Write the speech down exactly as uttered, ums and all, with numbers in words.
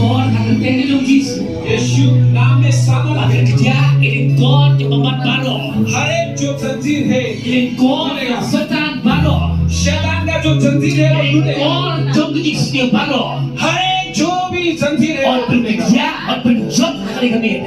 Kor ha ka kyrteng jong u Jisu. यीशु नाम में सामर्थ्य है। Ba phin kdiah ïa ki lyngkor jong ka mat baroh. हर एक जो जंजीर है, Ki lyngkor jong u Soitan baroh. शैतान का जो जंजीर है, वो टूटेगा। Ki lyngkor jong ki jingsniew baroh. हर एक जो भी जंजीर है, Wat phin kdiah, wat phin jop ha kane ka miet.